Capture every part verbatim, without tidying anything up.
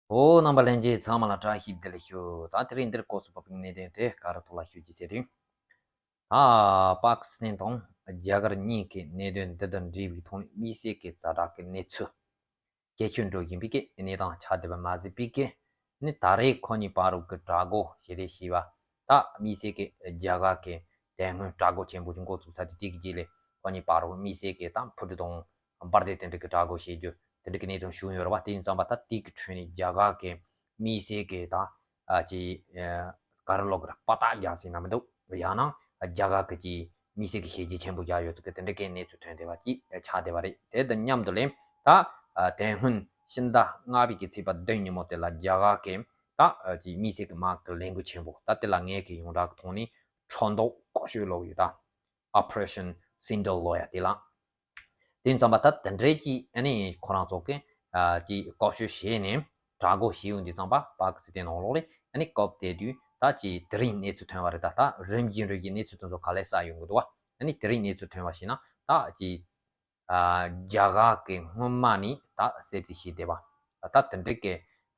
ཨོ། རྣམ་པ་ལྷན་རྒྱས་ཚང་མ་ལ་བཀྲ་ཤིས་བདེ་ལེགས་ཞུ། ད་དེ་རིང་འདིར་སྐོར་སུ་བབས་པའི་གནད་དོན་དེ་ག་རེ་ཐོག་ལ་ཞུ་རྒྱུ་ཟེར་དུས། ད་པ་ཀི་སི་ཐན་དང་རྒྱ་གར་གཉིས་ཀྱི་གནད་དོན་འདི་དང་འབྲེལ་བའི་ཐོག་ནས་དམིགས་བསལ་གྱི་ཛ་དྲག་གི་གནས་ཚུལ་ཇེ་ཆེར་འགྲོ་བཞིན་པའི་གི་གནས་སྟངས་ཆགས་བསྡད་པ་མ་ཟད་པའི་གི་ནི། ད་རེས་ཁོ་གཉིས་བར་དུ་གི་དྲག་རྒོལ་ཞི་རེ་ཞི་བ་ད་དམིགས་བསལ་གྱི་རྒྱ་གར་གྱི་དེ་སྔོན་དྲག་རྒོལ་ཆེན་པོ་ཅིག་འགོ་བཙུགས་ཚར་དུས། དེ་གི་རྗེས་ལ་ཁོ་གཉིས་བར་དུ་དམིགས་བསལ་གྱི་ད་འཕུར་གྲུ་དང་འབར་མདེལ་དེ་འདྲ་གི་དྲག་རྒོལ་བྱེད་རྒྱུ་དེ་འདྲ་གི་གནས་ཚུལ་བྱུང་ཡོད་རེད་བ། དེ་ཡིན་ཙང་པ་ད་དེ་གི་ཁྲོད་ནས་རྒྱ་གར་གྱི་དམིགས་བསལ་གྱི་ད་ཨ་ཅི་ཨ་ག་རེ་ལབ་དགོས་རེད། དཔའ་རྟགས་རྒྱག་ཟིན་ན་མི་འདུག་ཡང་ན་རྒྱ་གར་གྱི་ཅིག་དམིགས་བསལ་གྱི་བྱས་རྗེས་ཆེན་པོ་རྒྱག་ཡོད་ཚུལ་གྱི་དེ་འདྲ་གི་གནས་ཚུལ་ཐོན་བསྡད་པ་ཅིག་ཆགས་བསྡད་པ་རེད། དེ་དང་མཉམ་དུ་ལ་ད་ཨ་དེ་སྔོན་ཕྱི་ཟླ་ལྔ་པའི་གི་ཚེས་པ་བདུན་ཉིན་མོ་དེ་ལ་རྒྱ་གར་གྱི་ད་ཨ་ཅིག་དམིགས་བསལ་གྱི་དམག་གི་ལས་འགུལ་ཆེན་པོ་ད་དེ་ལ་ངེད་ཀྱི་ཡོངས་གྲགས་ཀྱི་ཐོག་ནས་ཁྲོམ་ཐོག་ལྐོག་ཤོད་ལབ་ཡོད། ད་Operation Sindoor ལབ་ཡ་དེ་ལ། དེ་ཡིན་ཙང་པ་ད་དེ་འདྲའི་ཅིག་ཨ་ནི་ཁོ་རང་ཚོ་གི་ཨ་ཅིག་ལྐོག་ཤོད་བྱས་ནས་དྲག་རྒོལ་བྱས་ཡོང་དུས་ཙང་པ། པ་ཀི་སི་ཐན་ནང་ལོགས་ལ་ཨ་ནི་སྐབས་དེ་དུས་ད་ཅིག་དེ་རིང་གནས་ཚུལ་ཐོན་པ་རེད། ད་ད་རིམ་བཞིན་རིམ་བཞིན་གནས་ཚུལ་དེ་ཚོ་ག་ལེར་གསར་ཡོང་གི་འདུག་བ། ཨ་ནི་དེ་རིང་གནས་ཚུལ་ཐོན་པ་ཞིག་ན་ད་ཅིག་ཨ་རྒྱ་གར་གྱི་སྔོན་མ་ནས་ད་གསེབ་རྩིས་བྱས་བསྡད་པ། ད་དེ་འདྲ་གི་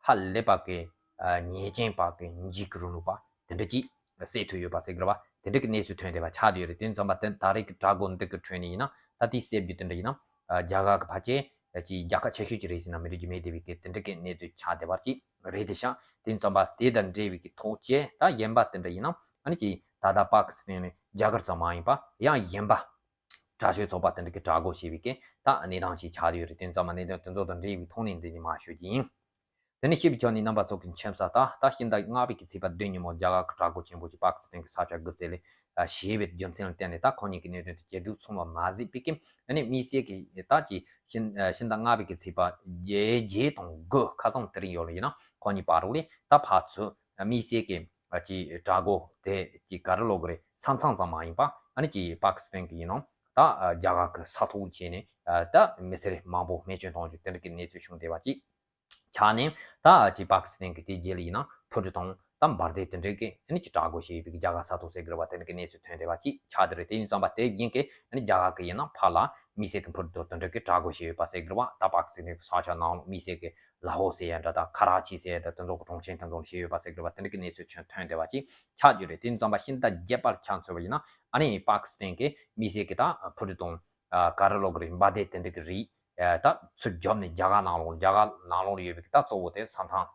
ཧ་ལས་པ་གི་ཨ་ཉེས་ཅན་པ་གི་འཇིགས་སྐུལ་རིང་ལུགས་པ་དེ་འདྲ་ཅིག་བསད་ཐུབ་ཡོད་པ་ཟེར་གི་རེད་བ། དེ་འདྲ་གི་གནས་ཚུལ་ཐོན་བསྡད་པ་ཆགས་བསྡད་ཡོད་རེད། དེ་ཡིན་ཙང་པ་དེ་ད་རེས་ཀྱི་དྲག་རྒོལ་འདི་གི་ཁྲོད་ནས་ཡིན་ན། ད་དེའི་གསེབ་རྒྱུ་དེ་འདྲ་ཡིན་ན་ཨ་རྒྱ་གར་གྱི་ཕལ་ཆེར་ཅིག་རྒྱལ་ཁབ་ཆེ་ཤོས་ཅིག་རེད་ཟེར་ན་མི་འགྲིག་རྒྱུ་མེད་བསྡད་པའི་གི་དེ་འདྲ་གི་གནས་ཚུལ་ཆགས་བསྡད་པ་ཅིག་རེད་དེ་ཤག་དེ་ཡིན་ཙང་པ་དེ་དང་འབྲེལ་བའི་གི་ཐོག་བཅས་ད་གཞན་པ་དེ་འདྲ་ཡིན་ན། ཨ་ནི་ཅིག་ད་ལྟ་པ་ཀི་སི་ཐན་ནས་རྒྱ་གར་ཙམ་མ་ཡིན་པ་ཡང་གཞན་པ་དྲག་སྤྱོད་ཚོགས་པ་དེ་འདྲ་གི་དྲག་རྒོལ་བྱས་པའི་གི་ད་གནས་སྟངས་ཤིག་ཆགས་བསྡད་ཡོད་རེད། དེ་ཡིན་ཙང་མ་གནད་དོན་དེ་ཚོ་དང་འབྲེལ་བའི་ཐོག་ནས་འདི་ནས་མར་ཞུ་རྒྱུ་ཡིན། དེ་ནས་ཞིབ་ཕྱོགས་ནས་རྣམ་པ་ཚོ་གི་མཁྱེན་གསལ། ད་ད་ཕྱི་ཟླ་ལྔ་པའི་གི་ཚེས་པ་བདུན་ཉིན་མོ་རྒྱ་གར་གྱི་དྲག་རྒོལ་ཆེན་པོ་ཅིག་པ་ཀི་སི་ཐན་གྱི་ས་ཆ་དགུ་ཙམ་ལ་ཨ་བྱས་པའི་རྒྱུ་མཚན་ལ་བརྟེན་ནས། ད་ཁོ་གཉིས་ཀྱི་གནད་དོན་དེ་ཇེ་སྡུག་སོང་བ་མ་ཟད་པའི་གི་ཨ་ནི་དམིགས་བསལ་གྱི་ད་ཅིག་ཕྱི་ཨ་ཕྱི་ཟླ་ལྔ་པའི་གི་ཚེས་པ་བརྒྱད་བརྒྱད་དང་དགུ་ཁ་སང་དེ་རིང་ཡོད་ལ་ཡིན་ན། ཁོ་གཉིས་བར་དུ་ལ་ད་ཕར་ཚུར་དམིགས་བསལ་གྱི་ཨ་ཅིག་དྲག་རྒོལ་དེ་ཅིག་ག་རེ་ལབ་དགོས་རེད། ས་མཚམས་ཙམ་མ་ཡིན་པ་ཨ་ནི་ཅིག་པ་ཀི་སི་ཐན་གྱི་ཡིན་ནའང་ད་ཨ་རྒྱ་གར་གྱི་ས་ཐོག་བྱས་ནས་ཨ་ད་མི་སེར་མང་པོ་རྨས་སྐྱོན་གཏོང་རྒྱུ་དེ་འདྲ་གི་གནས་ཚུལ་བྱུང་བསྡད་པ་ཅིག་ཆགས་ནས། ད་ཅིག་པ་ཀི་སི་ཐན་གྱི་དེ་རྗེས་ལ་ཡིན་ན་འཕུར་གྲུ་དང་ད་འབར་མདེལ་དེ་འདྲའི་གི་ཨ་ནི་ཅིག་དྲག་རྒོལ་བྱས་ཡོད་པའི་གི་རྒྱ་གར་ས་ཐོག་ཟེར་གི་རེད་བ། དེ་འདྲ་གི་གནས་ཚུལ་ཐོན་བསྡད་པ་ཅིག་ཆགས་བསྡད་རེད། དེ་ཡིན་ཙང་པ་དེ་བཞིན་གི་ཨ་ནི་རྒྱ་གར་གི་ཡིན་ན་ཕར་ལ་དམིགས་བསལ་གི་འཕུར་གྲུ་དེ་འདྲ་གི་དྲག་རྒོལ་བྱས་ཡོད་པ་ཟེར་གི་རེད་བ། ད་པ་ཀི་སི་ཐན་གི་ས་ཆ་ནང་ལོགས་དམིགས་བསལ་གི་ལ་ཧོར་ཟེར་ཡ་འདྲ་དང་། ཁ་ར་ཆི་ཟེར་ཡ་འདྲ་དེ་ཚོ་གི་གྲོང་ཁྱེར་དེ་ཚོ་ལ་བྱས་ཡོད་པ་ཟེར་གི་རེད་བ། དེ་འདྲ་གི་གནས་ཚུལ་ཐོན་ཐོན་བསྡད་པ་ཅིག་ཆགས་ཀྱི་རེད། དེ་ཡིན་ཙང་པ་ཕྱི་ཟླ་བརྒྱད་པར་ཆ་མཚོན་པ་ཡིན་ན་ཨ་ནི་པ་ཀི་སི་ཐན་གི་དམིགས་བསལ་གི་ད་འཕུར་གྲུ་དང་། ཨ་ག་རེ་ལབ་དགོས་རེད། འབར་མདེལ་དེ་འདྲ་གི་རིགས་ཨ་ད་ཚུར་རྒྱབ་ནས་རྒྱ་གར་ནང་ལོགས། རྒྱ་གར་ནང་ལོགས་ལ་ཡོད་པའི་གི་ད་གཙོ་བོ་དེ་ས་མཚམས་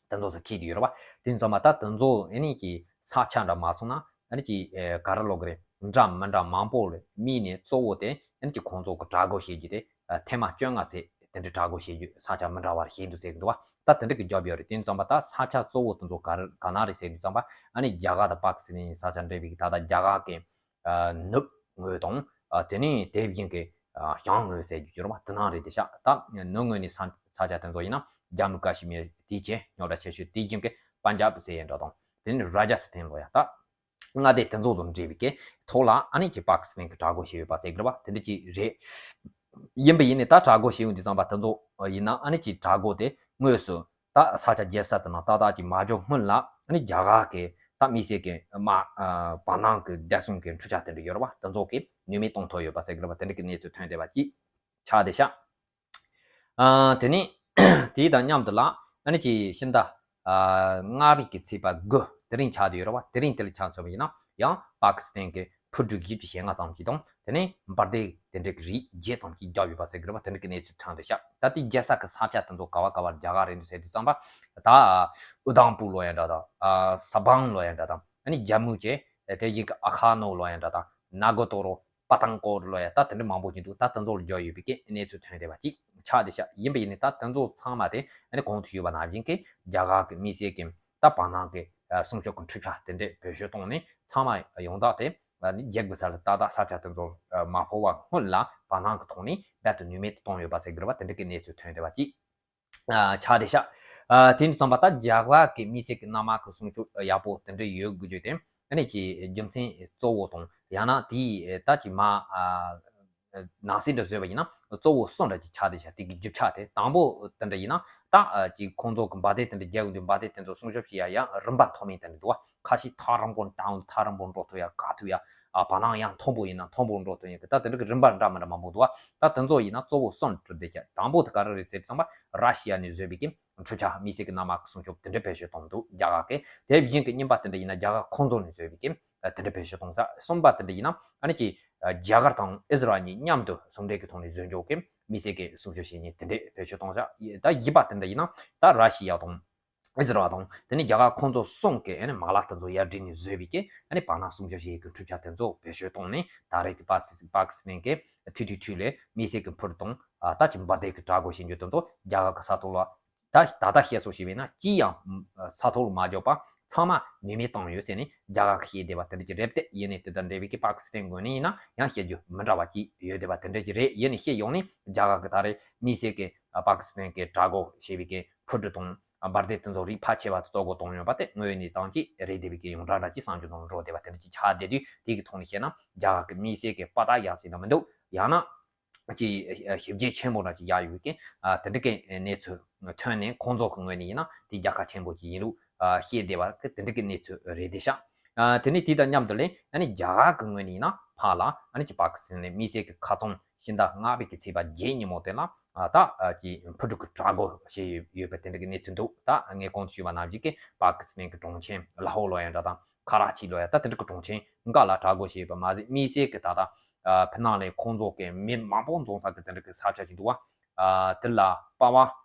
དེ་ཚོ་སུ་འཁེལ་བསྡད་ཡོད་རེད་བ། དེ་ཡིན་ཙང་མ་ད་དེ་ཚོ་ཨ་ནི་ཀྱི་ས་ཆ་འདྲ་མ་སོང་ན་ཨ་ནི་ཀྱི་ཨ་ག་རེ་ལབ་དགོས་རེད། འདྲ་མི་འདྲ་མང་པོ་ལ་དམིགས་ནས་གཙོ་བོ་དེ་ཨ་ནི་ཀྱི་ཁོང་ཚོ་གི་དྲག་རྒོལ་བྱེད་རྒྱུ་དེ་ཨ་ཐེངས་མ་བཅོ་ལྔ་ཙམ་དེ་འདྲ་དྲག་རྒོལ་བྱེད་རྒྱུ་ས་ཆ་མི་འདྲ་བར་བྱེད་འདུག་ཟེར་གི་འདུག་བ། ད་དེ་འདྲ་གི་རྒྱབ་ཡོད་རེད། དེ་ཡིན་ཙང་མ་ད་ས་ཆ་གཙོ་བོ་དེ་ཚོ་ག་རེ་ག་ན་རེད་ཟེར་དུས་ཙང་པ་ཨ་ནི་རྒྱ་གར་དང་པ་ཀི་སི་ཐན་ས་ཆ་འདྲ་བའི་གི་ད་ལྟ་རྒྱ་གར་གི་ཨ་ནུབ་ངོས་དང་། ཨ་དེ་ནས་དེ་བཞིན་གྱི་ཨ་བྱང་ངོས་ཟེར་རྒྱུ་ཅིག་ཡོད་རེད་བ། དེ་ནང་རེད་དེ་ཤག་ད་ནུབ་ངོས་ནས་ས་ས་ཆ་དེ་ཚོ་ཡིན་ན་ཇམ་མུ་ཀ་ཤི་མིར་དེའི་ཆེ་རྙོག་དྲ་ཆེ་ཤོས། དེ་བཞིན་གྱི་པན་ཇབ་ཟེར་ཡ་འདྲ་དང་། དེ་ནས་ར་ཇ་སི་ཐན་ལབ་ཡ། ད་མངའ་སྡེ་དེ་ཚོ་དང་འབྲེལ་བའི་གི་ཐོག་ལ་ཨ་ནི་ཀྱི་པ་ཀི་སི་ཐན་གྱི་དྲག་རྒོལ་བྱས་ཡོད་པ་ཟེར་གི་རེད་བ། དེ་འདྲ་ཅིག་རེད། ཡིན་པ་ཡིན་ནས་ད་དྲག་རྒོལ་བྱས་ཡོང་དུས་ཙང་པ་དེ་ཚོ་ཡིན་ན་ཨ་ནི་ཀྱི་དྲག་རྒོལ་དེ་དངོས་སུ་ད་ས་ཆ་རྒྱལ་ས་དེ་ནང་ཏག་ཏག་ཅིག་མ་འབྱོར་སྔོན་ལ་ཨ་ནི་རྒྱ་གར་གི་ད་དམིགས་བསལ་གི་དམག་ཨ་བར་སྣང་གི་བདེ་སྲུང་གི་འཕྲུལ་ཆས་དེ་འདྲ་ཡོད་རེད་བ། དེ་ཚོ་གིས་ནུས་མེད་གཏོང་ཐུབ་ཡོད་པ་ཟེར་གི་རེད་བ། དེ་འདྲ་གི་གནས་ཚུལ་ཐོན་བསྡད་པ་ཅིག་ཆགས་བསྡད་ཤག་ཨ་དེ་ནས་དེ་དང་མཉམ་དུ་ལ་ཨ་ནི་ཀྱི་ཕྱི་ཟླ་ཨ་ལྔ་པའི་གི་ཚེས་པ་དགུ་དེ་རིང་ཆགས་བསྡད་ཡོད་རེད་བ། དེ་རིང་དེ་ལ་ཆ་མཚོན་པ་ཡིན་ན་ཡང་པ་ཀི་སི་ཐན་གི་འཕུར་གྲུ་བཞི་བཅུ་ཞེ་ལྔ་ཙམ་ཞིག་དང་། དེ་ནས་འབར་མདེལ་དེ་འདྲ་གི་རིགས་བརྒྱད་ཙམ་ཞིག་བརྒྱབ་ཡོད་པ་ཟེར་གི་རེད་བ། དེ་འདྲ་གི་གནས་ཚུལ་ཐོན་བསྡད་ཤག་ད་དེ་རྒྱལ་ས་གི་ས་ཆ་དེ་ཚོ་ག་བ་ག་བར་རྒྱ་གར་རེད་འདུག་ཟེར་དུས་ཙམ་པ་ད་ཨུ་དམ་པུར་ལབ་ཡ་འདྲ་དང་། ཨ་ས་བང་ལབ་ཡ་འདྲ་དང་། ཨ་ནི་ཇམ་མུ་ཅེ་དེ་བཞིན་གི་ཨ་ཁ་ནོ་ལབ་ཡ་འདྲ་དང་། ན་གོ་ཏོ་རོ། པ་ཏང་ཀོ་ལབ་ཡ་ད་དེ་འདྲ་མང་པོ་ཞིག་འདུག་ད་དེ་ཚོ་ལ་བརྒྱབ་ཡོད་པའི་གི་གནས་ཚུལ་ཐོན་བསྡད་པ་ཅིག་ཆགས་བསྡད་ཤག་ཡིན་པ་ཡིན་ནའི་ད་དེ་ཚོ་ཚང་མ་དེ་ཨ་ནི་གོང་དུ་ཞུས་པ་ནང་བཞིན་གི་རྒྱ་གར་གི་དམིགས་བསལ་གི་ད་བར་སྣང་གི་ཨ་སྲུང་སྐྱོབ་ཀྱི་འཕྲུལ་ཆས་དེ་འདྲས་བེད་སྤྱོད་བཏང་ནས་ཚང་མ་ཡོངས་བསྒྲགས་དེ་ཨ་ནི་རྒྱལ་དགོས་ས་ལ་ཏག་ཏག་ས་ཆ་དེ་ཚོ་ཨ་མ་ཕོག་པ་སྔོན་ལ་བར་སྣང་གི་ཐོག་ནས་རྦད་དེ་ནུས་མེད་དུ་བཏང་ཡོད་པ་ཟེར་གི་རེད་བ། དེ་འདྲ་གི་གནས་ཚུལ་ཐོན་བསྡད་པ་ཅིག་ཨ་ཆགས་བསྡད་ཤག་ཨ་དེ་ནས་བསམ་པ་ད་རྒྱ་གར་གི་དམིགས་བསལ་གྱི་གནམ་དམག་གི་སྲུང་སྐྱོབ་ཡག་པོ་དེ་འདྲ་ཡོད་དགོས་རྒྱུ་དེ་ཨ་ནི་ཀྱི་རྒྱུ་མཚན་གཙོ་བོ་དང་། ཡང་ན་དེའི་ད་ཀྱི་མ་ཨ་ནང་གསེས་འདྲ་བཟོས་པ་ཡིན་ན་གཙོ་བོ་གསུམ་འདྲ་ཅིག་ཆགས་བསྡད་ཤག་དེ་གི་རྒྱུ་ཆ་དེ་དང་པོ་དེ་འདྲ་ཡིན་ན་ད་ཨ་ཀྱི་ཁོང་ཚོ་གི་འབར་མདེལ་དེ་འདྲ་རྒྱག་ཡོང་དུས་འབར་མདེལ་དེ་ཚོ་སྲུང་སྐྱོབ་བྱེད་ཡ་ཡང་རིམ་པ་མཐོ་དམན་དེ་འདྲ་འདུག་བ། ཁ་ཤས་ཐག་རིང་པོ་བཏང་ཐག་རིང་པོ་འགྲོ་ཐུབ་ཡ་བཀག་ཐུབ་ཡ། ཨ་བར་སྣང་ཡང་མཐོན་པོ་ཡིན་ན་མཐོན་པོ་འགྲོ་ཐུབ་ཡ་གི་ད་དེ་འདྲ་གི་རིམ་པ་འདྲ་མི་འདྲ་མང་པོ་འདུག་བ། ད་དེ་ཚོ་ཡིན་ན་གཙོ་བོ་གསུམ་གྲུབ་བསྡད་ཤག་དང་པོ་དེ་ག་རེ་རེད་ཟེར་ཙང་པ་ར་ཤི་ཡ་ནས་བཟོས་པའི་གི་ འཕྲུལ་ཆས་དམིགས་བསལ་གྱི་གནམ་དམག་གི་སྲུང་སྐྱོབ་དེ་འདྲ་བེད་སྤྱོད་བཏང་འདུག་རྒྱ་གར་གྱིས། དེ་བཞིན་གྱི་གཉིས་པ་དེ་འདྲ་ཡིན་ན་རྒྱ་གར་ཁོང་ཚོ་ནས་བཟོས་པའི་གི་དེ་འདྲ་བེད་སྤྱོད་བཏང་ས། གསུམ་པ་དེ་འདྲ་ཡིན་ན་ཨ་ནི་ཅིག་རྒྱ་གར་དང་ཨི་ཟི་རལ་གཉིས་མཉམ་དུ་ཟུང་འབྲེལ་གྱི་ཐོག་ནས་བཟོས་འཇོག་གི་དམིགས་བསལ་གྱི་སྲུང་སྐྱོབ་བྱེད་མཁན་དེ་འདྲས་བེད་སྤྱོད་གཏོང་ས། ད་བཞི་པ་དེ་འདྲ་ཡིན་ན་ད་ར་ཤི་ཡ་དང་ཨི་ཟི་རལ་དང་དེ་ནས་རྒྱ་གར་ཁོང་ཚོ་གསུམ་གྱི་ཨ་ནི་མ་ལག་དེ་ཚོ་ཡར་སྒྲིལ་ནས་བཟོས་པའི་གི་ཨ་ནི་བར་སྣང་སྲུང་སྐྱོབ་བྱེད་ཀྱི་འཕྲུལ་ཆས་དེ་ཚོ་བེད་སྤྱོད་བཏང་ནས་ད་རེས་ཀྱི་པ་སི་པ་ཀི་སི་ཐན་གྱི་མཐུད་མཐུད་མཐུད་ལས་དམིགས་བསལ་གྱི་འཕུར་གཏོང་ད་ཅིག་འབར་མདེལ་གྱི་དྲག་རྒོལ་བྱེད་རྒྱུ་དེ་ཚོ་རྒྱ་གར་གྱི་ས་ཐོག་ལ། ད་ད་ལྟ་བཤད་སྲོལ་ཞིག་བྱས་ན་ཅི་ཡང་ས་ཐོག་ལ་མ་འཇོག་པ་ཚང་མ་ནུས་མེད་བཏང་ཡོད་ཟེར་ནས་རྒྱ་གར་གྱིས་བཤད་བསྡད་པ་དེ་འདྲ་ཅིག་རེད་དེ། ཡིན་ནའི་དེ་དང་འབྲེལ་བའི་གི་པ་ཀི་སི་ཐན་ངོས་ནས་ཡིན་ན་ཡང་བཤད་རྒྱུ་མི་འདྲ་བ་ཅིག་ཡོད་བསྡད་པ་དེ་འདྲ་ཅིག་རེད། ཡིན་ནའི་བཤད་ཡོང་ནས་རྒྱ་གར་གྱིས་ད་རེས་དམིགས་བསལ་གྱི་པ་ཀི་སི་ཐན་གྱི་དྲག་རྒོལ་བྱས་པའི་གི་འཕུར་གྲུ་དང་འབར་མདེལ་དེ་ཚོ་རིགས་ཕལ་ཆེ་བ་དེ་གཏོར་རྒོལ་བཏང་ཡོད་པ་དེ་དངོས་ཡོད་གནས་སྟངས་ཅིག་རེད་བསྡད་པའི་གི་ཡོངས་གྲགས་འདྲ་ཅིག་གསར་འགྱུར་ནང་འགྲོ་བསྡད་པ་དེ་འདྲ་ཅིག་ཆགས་བསྡད་དུས། དེ་གི་ཐོག་ནས་བཤད་ན་རྒྱ་གར་གྱི་དམིགས་བསལ་གྱི་དཔའ་རྟགས་ཡག་ཟེར་ན་མི་འདུག་ཡང་ན། ཅིག་ཞིབ་དཔྱད་ཆེན་པོ་འདྲ་ཅིག་བཞག་ཡོད་ཀྱི། ཨ་དེ་འདྲ་གི་གནས་ཚུལ་ཐོན་ནས་ཁོང་ཚོ་གི་ངོས་ནས་ཡིན་ན་དེ་རྒྱལ་ཁ་ཆེན་པོ་ཅིག་ཡིན་ལུགས་ཨ་བཤད་བསྡད་པ་དེ་འདྲ་གི་གནས་ཚུལ་རེད་བསྡད་ཤག་ཨ་དེ་ནས་དེ་དང་མཉམ་དུ་ལས་ཨ་ནི་རྒྱ་གར་གི་ངོས་ནས་ཡིན་ན་ཕར་ལ་ཨ་ནི་ཅིག་པ་ཀི་སི་ཐན་ནས་དམིགས་བསལ་གྱི་ཁ་ཚོན་ཕྱི་ཟླ་ལྔ་པའི་གི་ཚེས་པ་བརྒྱད་ཉིན་མོ་དེ་ལ་ཨ་ད་ཨ་ཅིག་འཕུར་གྲུ་གི་དྲག་རྒོལ་བྱས་ཡོད་ཡོད་པ་དེ་འདྲ་གི་གནས་ཚུལ་འདུག་ད་ངས་གོང་དུ་ཞུས་པ་ནང་བཞིན་གྱི་པ་ཀི་སི་ཐན་གྱི་གྲོང་ཁྱེར་ལ་ཧོར་ལོ་ཡ་འདྲ་དང་ཁ་ར་ཆི་ལོ་ཡ་ད་དེ་འདྲ་གི་གྲོང་ཁྱེར་འགའ་ལ་དྲག་རྒོལ་བྱས་ཡོད་པ་མ་ཟད། དམིགས་བསལ་གྱི་ད་ལྟ་ཨ་ཕི་ནང་ལས་ཁོང་ཚོ་གི་མི་མང་པོ་འཛོམས་ས་གི་དེ་འདྲ་གི་ས་ཆ་ཅིག་འདུག་བ། ཨ་དེ་ལ་པ་ཝ་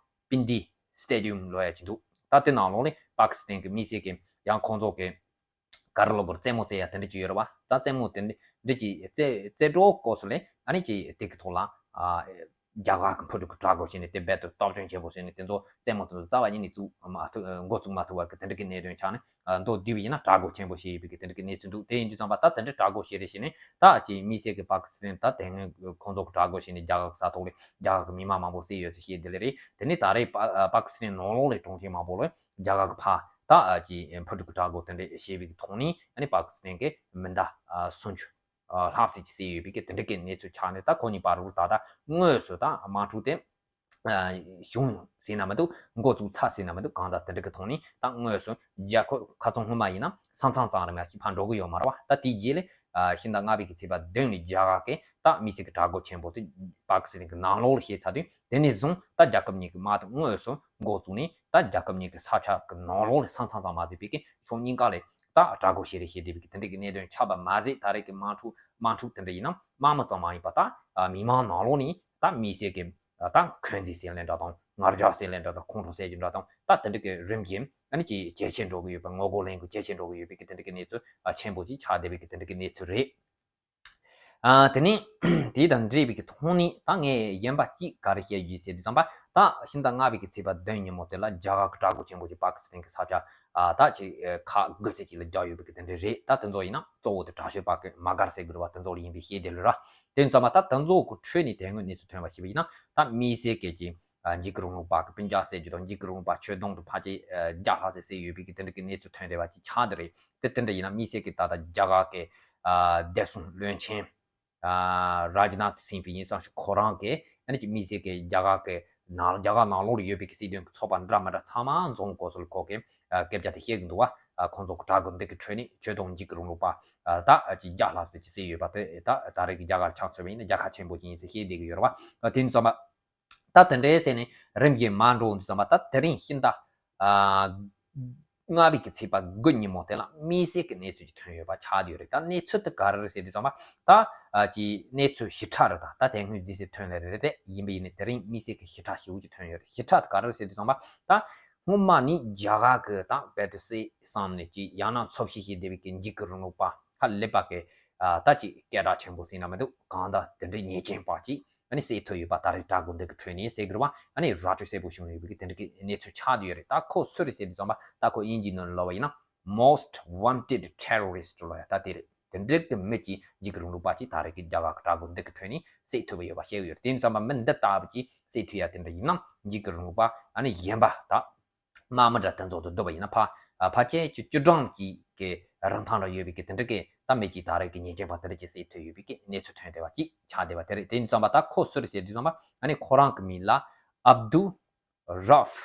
པིན་ཌི་སི་ཊེ་ཌི་ཡམ་ལོ་ཡ་ཅིག་འདུག་ད་དེ་ནང་ལོགས་ལས་པ་ཀི་སི་ཐན་གི་དམིགས་བསལ་གི་ཡང་ཁོང་ཚོ་གི་ག་རེ་ལབ་དགོས་རེད། རྩེད་མོ་རྩེ་ཡ་དེ་འདྲ་ཅིག་ཡོད་རེད་བ། ད་རྩེད་མོ་དེ་འདྲ་འདྲ་ཅིག་རྩེ་རྩེ་གྲོགས་སྐབས་སུ་ལས་ཨ་ནི་ཅིག་དེ་གི་ཐོག་ལ་ཨ་རྒྱ་གར་གི་འཕུར་གྲུ་གི་དྲག་རྒོལ་བྱས་ནས་དེ་རྦད་དེ་སྟོབས་ཆེན་ཆེན་པོ་བྱས་ནས་དེ་ཚོ་རྩེད་མོ་དེ་ཚོ་རྩ་བ་ཉིད་ནས་བཙུགས་མ་ཐུབ་འགོ་བཙུགས་མ་ཐུབ་པ་གི་དེ་འདྲ་གི་གནད་དོན་ཆགས་ནས། ཨ་མདོར་བསྡུས་པ་ཡིན་ན་དྲག་རྒོལ་ཆེན་པོ་བྱས་ཡོད་པའི་གི་དེ་འདྲ་གི་གནས་ཚུལ་འདུག་དེ་ཡིན་དུས་ཙམ་པ་ད་དེ་འདྲ་དྲག་རྒོལ་བྱས་རེད་བྱས་ནས་ད་ཅིག་དམིགས་བསལ་གི་པ་ཀི་སི་ཐན་ད་དེ་སྔོན་ཁོང་ཚོ་གི་དྲག་རྒོལ་བྱས་ནས་རྒྱ་གར་གི་ས་ཐོག་ལས་རྒྱ་གར་གི་མི་མང་མང་པོ་བསད་ཡོད་ཚུལ་བཤད་དེ་ལས་རེད། དེ་ནས་ད་རེས་པ་ཨ་པ་ཀི་སི་ཐན་ནང་ལོགས་ལས་གྲོང་ཁྱེར་མང་པོ་ལ་རྒྱ་གར་གི་ཕར་ད་ཨ་ཅིག་འཕུར་གྲུ་གི་དྲག་རྒོལ་དེ་འདྲ་བྱས་པའི་གི་ཐོག་ནས་ཨ་ནི་པ་ཀི་སི་ཐན་གི་མི་ཟླ་ཨ་སུམ་ཅུ་ཨ་ལྷག་ཙམ་ཅིག་བསད་ཡོད་པའི་གི་དེ་འདྲ་གི་གནས་ཚུལ་ཆགས་ནས། ད་ཁོ་གཉིས་བར་དུ་ད་ལྟ་དངོས་སུ་ད་དམག་འཁྲུག་དེ་ཨ་བྱུང་ཟེར་ན་མི་འདུག་འགོ་བཙུགས་ཚར་ཟེར་ན་མི་འདུག་གང་ལྟར་དེ་འདྲ་གི་ཐོག་ནས་ད་དངོས་སུ་རྒྱལ་ཁབ་ཁ་ཚོན་སྔོན་མ་ཡིན་ན་ས་མཚམས་ཙམ་རེ་མ་གཏོགས་ཕར་འགྲོ་གི་ཡོད་མ་རེད་བ། ད་དེའི་རྗེས་ལ་ཨ་ཕྱི་ཟླ་ལྔ་པའི་གི་ཚེས་པ་བདུན་ལ་རྒྱ་གར་གི་ད་དམིགས་བསལ་གི་དྲག་རྒོལ་ཆེན་པོ་དེ་པ་ཀི་སི་ཐན་གི་ནང་ལོགས་ལ་བྱས་ཚར་དུས། དེ་ནས་བཟུང་ད་རྒྱལ་ཁབ་གཉིས་ཀྱི་དམག་དེ་དངོས་སུ་འགོ་བཙུགས་ནས་ད་རྒྱལ་ཁབ་གཉིས་ཀྱི་ས་ཆ་གི་ནང་ལོགས་ལ་ས་མཚམས་ཙམ་མ་ཟད་པའི་གི་ཕྱོགས་གཉིས་ཀ་ལ་ད་དྲག་རྒོལ་བྱས་རེད་བྱས་བསྡད་པའི་གི་དེ་འདྲ་གི་གནད་དོན་ཆགས་པ་མ་ཟད། ད་རེས་ཀྱི་དམག་འཁྲུག་དམག་འཁྲུག་དེ་འདྲ་ཡིན་ན་དམག་མི་ཙམ་མ་ཡིན་པ་ད་ཨ་མི་མང་ནང་ལོགས་ནས་ད་དམིགས་བསལ་གི་ད་འཁོན་འཛིན་ཟེར་ལེ་འདྲ་དང་ངར་རྒྱག་ཟེར་ལེ་འདྲ་དང་ཁོང་ཁྲོ་ཟེར་རྒྱུ་འདྲ་དང་ད་དེ་འདྲ་གི་རིམ་བཞིན་ཨ་ནི་ཅིག་ཇེ་ཆེ་འགྲོ་གི་ཡོད་པ། ངོ་རྒོལ་ལེན་དགོས་ཇེ་ཆེ་འགྲོ་གི་ཡོད་པའི་གི་དེ་འདྲ་གི་གནས་ཚུལ་ཨ་ཆེན་པོ་ཅིག་ཆགས་བསྡད་པའི་གི་དེ་འདྲ་གི་གནས་ཚུལ་རེད། ཨ་དེ་ནས་དེ་དང་འབྲེལ་བའི་གི་ཐོག་ནས་ད་ངས་གཞན་པ་གཅིག་ག་རེ་བཤད་རྒྱུ་ཟེར་དུས་ཙམ་པ། ད་ཕྱི་ཟླ་ལྔ་པའི་གི་ཚེས་པ་བདུན་ཉིན་མོ་དེ་ལ་རྒྱ་གར་གི་དྲག་རྒོལ་ཆེན་པོ་ཅིག་པ་ཀི་སི་ཐན་གི་ས་ཆ་ཨ་ད་ཅིག་ཁག་དགུ་ཙམ་ཅིག་ལ་རྒྱག་ཡོད་པའི་གི་དེ་འདྲ་རེད། ད་དེ་ཚོ་ཡིན་ན་གཙོ་བོ་དེ་དྲག་ཤོས་པ་ཀི་མ་གར་ཟེར་དགོས་རེད་བ། དེ་ཚོ་ལ་ཡིན་པའི་བཤད་དེ་ལོས་ར། དེ་ཙམ་པ་ད་དེ་ཚོ་གི་ཁྲོད་ནས་དེ་སྔོན་གནས་ཚུལ་ཐོན་པ་ཞིག་ཡིན་ན་ད་དམིགས་བསལ་གི་ཅིག་འཇིགས་སྐུལ་རིང་ལུགས་པ་གི་སྤུན་ཀྱག་ཟེར་རྒྱུ་དང་། འཇིགས་སྐུལ་རིང་ལུགས་པ་ཆོད་གདོང་དུ་ཕལ་ཆེར་བརྒྱ་ལྷག་ཙམ་བསད་ཡོད་པའི་གི་དེ་འདྲ་གི་གནས་ཚུལ་ཐོན་བསྡད་པ་ཅིག་ཆགས་བསྡད་རེད། དེ་དེ་འདྲ་ཡིན་ན་དམིགས་བསལ་གི་ད་ལྟ་རྒྱ་གར་གི་ཨ་བདེ་སྲུང་བློན་ཆེན་ཨ་རཱཇ་ནཱཐ་སིང་ཡིན་ཙང་ཞིག་ཁོ་རང་གི་ཨ་ནི་ཅིག་དམིགས་བསལ་གི་རྒྱ་གར་གི་ནང་རྒྱ་གར་ནང་ལོགས་ལ་ཡོད་པའི་གི་སྲིད་དོན་གི་ཚོགས་པ་འདྲ་མི་འདྲ་ཚང་མ་འཛོམས་སྐོར་སུ་ལ་ཁོ་གི་ཨ་སྐད་ཆ་དེ་བཤད་གི་འདུག་བ། ཨ་ཁོང་ཚོ་གི་དྲག་རྒོལ་འདི་གི་ཁྲོད་ནས་ཆོད་གདོང་འཇིགས་སྐུལ་རིང་ལུགས་པ་ཨ་ད་ཅིག་བརྒྱ་ལྷག་ཙམ་ཅིག་བསད་ཡོད་པ་དེ་ད་ད་རེས་གི་རྒྱ་གར་ཆ་མཚོན་པ་ཡིན་ན་རྒྱལ་ཁ་ཆེན་པོ་ཅིག་ཡིན་ཟེར་བཤད་བསྡད་གི་ཡོད་རེད་བ། ཨ་དེ་ཡིན་ཙམ་པ། ད་དེ་འདྲའི་ཟེར་ནས་རིམ་བཞིན་མར་འགྲོ་འདུག་ཙམ་པ། ད་དེ་རིང་ཕྱི་ཟླ་ཨ་ལྔ་པའི་གི་ཚེས་པ་དགུ་ཉིན་མོ་དེ་ལ་དམིགས་བསལ་གི་གནས་ཚུལ་ཅིག་ཐོན་ཡོད་པ་ཆགས་བསྡད་ཡོད་རེད། ད་གནས་ཚུལ་དེ་ག་རེ་རེད་ཟེར་དུས་ཙམ་པ། ད་ཨ་ཅིག་གནས་ཚུལ་ཞིབ་ཕྲ་རེད། ད་ད་དེ་སྔོན་རྫིས་སེ་ཐོན་ལེ་རེད་དེ་ཡིན་པ་ཡིན་ནའི་དེ་རིང་དམིགས་བསལ་གི་ཞིབ་ཕྲ་ཞེ་པོ་ཅིག་ཐོན་ཡོད་རེད། ཞིབ་ཕྲ་དེ་ག་རེ་རེད་ཟེར་དུས་ཙམ་པ། ད་སྔོན་མ་ནི་རྒྱ་གར་གི་ད་བལ་དུ་སེ་བསམ་ནས་ཅིག་ཡང་ན་ཚོ་བཤིག་བྱེད་བསྡད་པའི་གི་འཇིགས་སྐུལ་རིང་ལུགས་པ་ཧ་ལས་པ་གི་ཨ་ད་ཅིག་སྐད་གྲགས་ཆེན་པོ་ཟེར་ན་མི་འདུག་གང་ལྟར་དེ་འདྲའི་ཉེས་ཅན་པ་ཅིག་ཨ་ནི་བསད་ཐུབ་ཡོད་པ། ད་རེས་དྲག་རྒོལ་འདི་གི་ཁྲོད་ནས་ཟེར་དགོས་རེད་བ། ཨ་ནི་ར་སྤྲོད་གསལ་པོ་བྱུང་ཡོད་པའི་གི་དེ་འདྲ་གི་གནས་ཚུལ་ཆགས་བསྡད་ཡོད་རེད། ད་ཁོ་སུ་རེད་ཟེར་དུས་ཙམ་པ། ད་ཁོ་དབྱིན་ཇིའི་ནང་ལ་ལབ་པ་ཡིན་ན་most wanted terrorist ལབ་ཡ་ད་དེ་རེད། དེ་འདྲ་གི་མི་གཅིག་འཇིགས་སྐུལ་རིང་ལུགས་པ་གཅིག་ད་རེས་ཀྱི་རྒྱ་གར་གྱི་དྲག་རྒོལ་འདི་གི་ཁྲོད་ནས་བསད་ཐུབ་ཡོད་པ་བཤད་ཡོད་རེད། དེ་ཡིན་ཙམ་པ་མི་འདི་ལྟ་བུ་གཅིག་བསད་ཐུབ་ཡ་དེ་འདྲ་ཡིན་ན་འཇིགས་སྐུལ་རིང་ལུགས་པ་ཨ་ནི་གཞན་པ་ད་དམག་མི་འདྲ་དེ་ཚོ་དང་བསྡུར་བ་ཡིན་ན་ཕ་ཕལ་ཆེར་བཅུ་བཅུ་གྲངས་ཀྱི་གི་རིན་ཐང་ར་ཡོད་པའི་གི་དེ་འདྲ་གི་ད་མི་གཅིག་ད་རེས་ཀྱི་ཉེས་ཅན་པ་དེ་འདྲ་གཅིག་བསད་ཐུབ་ཡོད་པའི་གི་གནས་ཚུལ་ཐོན་བསྡད་པ་གཅིག་ཆགས་བསྡད་པ་དེ་རེད། དེ་ཡིན་ཙམ་པ་ད་ཁོ་སུ་རེད་ཟེར་དུས་ཙམ་པ་ཨ་ནི་ཁོ་རང་གི་མིང་ལ་ཨབ་དུ་རཱ་ཨུཕ་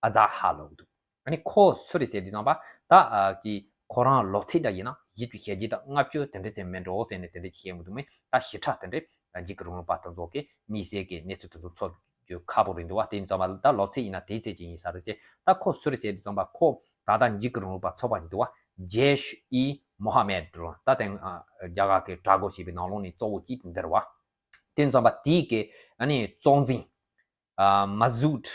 ཨ་ཛ་ཧ་ལབ་འདུག་ཨ་ནི་ཁོ་སུ་རེད་ཟེར་དུས་ཙམ་པ་ད་ཨ་ཀྱི་ཁོ་རང་ལོ་ཚད་འདྲ་ཡིན་ན་བཞི་བཅུ་ཞེ་བརྒྱད་དང་ལྔ་བཅུ་དེ་འདྲ་ཙམ་མིན་འགྲོ་ཟེར་ནས་དེ་འདྲ་ཅིག་བཤད་མི་འདུག་མེད་ད་ཞིབ་ཕྲ་དེ་འདྲ་འཇིགས་སྐུལ་རིང་ལུགས་པ་དེ་ཚོ་གི་དམིགས་བསལ་གྱི་གནས་ཚུལ་དེ་ཚོ་ཚོ་ རྒྱུ་ཁག་པོ་རེད་འདུག་བ། དེ་ཡིན་ཙང་བ་ད་ལོ་ཚད་ཡིན་ན་དེའི་ཚད་ཅིག་ཡིན་ས་རེད་ཟེར། ད་ཁོ་སུ་རེད་ཟེར་དུས་ཙང་བ་ཁོ་ད་ལྟ་འཇིགས་སྐུལ་རིང་ལུགས་པ་ཚོགས་པ་ཅིག་འདུག་བ། ཇེ་ཤ་ཨི་མོ་ཧ་མེད་ལོ། ད་དེང་ཨ་རྒྱ་གར་གི་དྲག་རྒོལ་བྱས་པའི་ནང་ལོགས་ནས་གཙོ་བོ་གཅིག་དེ་འདི་རེད་བ། དེ་ཡིན་ཙང་བ་དེའི་གི་ཨ་ནི་གཙོ་འཛིན་ཨ་མ་སུད་